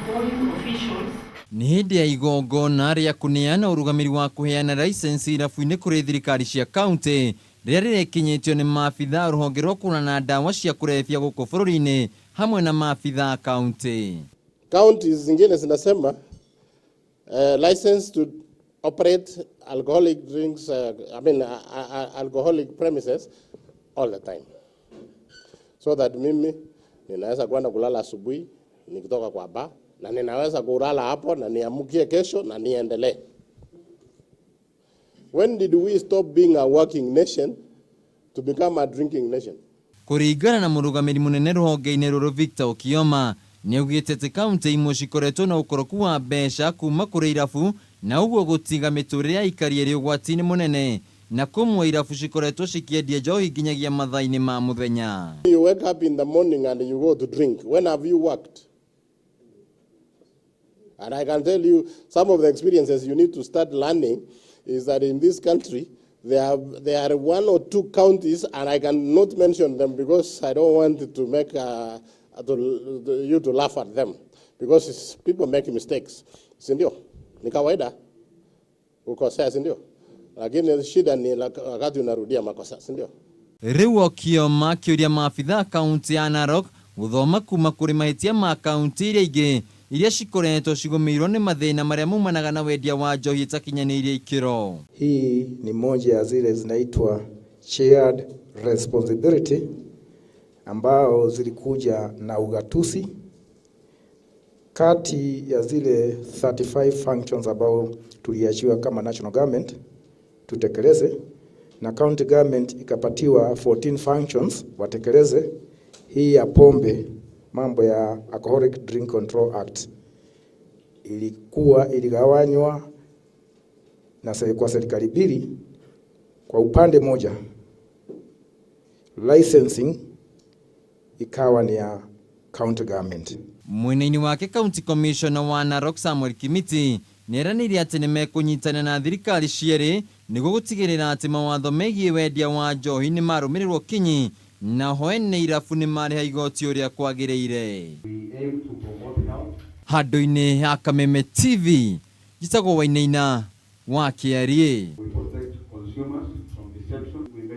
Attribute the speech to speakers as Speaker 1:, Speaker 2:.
Speaker 1: Polling officials.
Speaker 2: Nĩ hĩndĩ ya igongona rĩa kũneana ũrũgamĩri wa kũheana license irabu-inĩ kũrĩ thirikari cia kaunti rĩrĩa rĩrekinyĩtio nĩ maabitha a rũhonge rwa kũhũrana na ndawa cia kũrebia gũkũ bũrũri-inĩ hamwe na maabitha a kaunti.
Speaker 3: Counties zingine zinasema license to operate alcoholic drinks, I mean alcoholic premises all the time. So that mimi ninaweza kwenda kulala asubuhi nikitoka kwa bar na ninaweza kulala hapo na niamkie kesho na niendelee. When did we stop being a working nation to become a drinking nation?
Speaker 2: Kũringana na mũrũgamĩri mũnene rũhonge-inĩ rũrũ Victor Okioma, nĩaugĩte atĩ kaunti imwe cikoretwo na ũkoroku wa mbeca kuma kũrĩ irabu na ũguo gũtiga mĩtũrĩre ya aikari ĩrĩ ũgwati-inĩ mũnene na kũmwe irabu cikoretwo cikĩendia njohi nginyagia mathaa-inĩ ma mũthenya.
Speaker 3: You wake up in the morning and you go to drink. When have you worked? And I can tell you some of the experiences you need to start learning is that in this country, there are one or two counties, and I cannot mention them because I don't want to make you to laugh at them, because people make mistakes. Si ndio? Ni kawaida kukosea, si ndio? Lakini shida ni wakati unarudia makosa, si ndio?
Speaker 2: Rĩu Okioma akĩũria maabitha a kaunti ya Narok gũthoma kuma kũrĩ mahĩtia ma kaunti iria ingĩ iria cikoretwo cigũmĩirwo nĩ mathĩna marĩa maumanaga na wendia wa njohi ĩtakinyanĩirie ikĩro.
Speaker 4: Hii ni moja ya zile zinaitwa shared responsibility ambao zilikuja na ugatuzi kati ya zile 35 functions ambao tuliachiwa kama national government tutekeleze, na county government ikapatiwa 14 functions watekeleze. Hii ya pombe, mambo ya Alcoholic Drink Control Act ilikuwa iligawanywa na kwa serikali mbili. Kwa upande moja licensing ikawa ni ya county government.
Speaker 2: Mwena-inĩ wake county commissioner wa Narok Samuel Kimiti nĩeranĩire atĩ nĩmekũnyitana na thirikari cierĩ nĩguo gũtigĩrĩra atĩ mawatho megiĩ wendia wa njohi nĩmarũmĩrĩrwo kinyi na ho ene irabu nĩmarĩha igoti ũrĩa kwagĩrĩire. Handũ-inĩ ha Kameme TV, njĩtagwo Wainaina wa Kĩariĩ.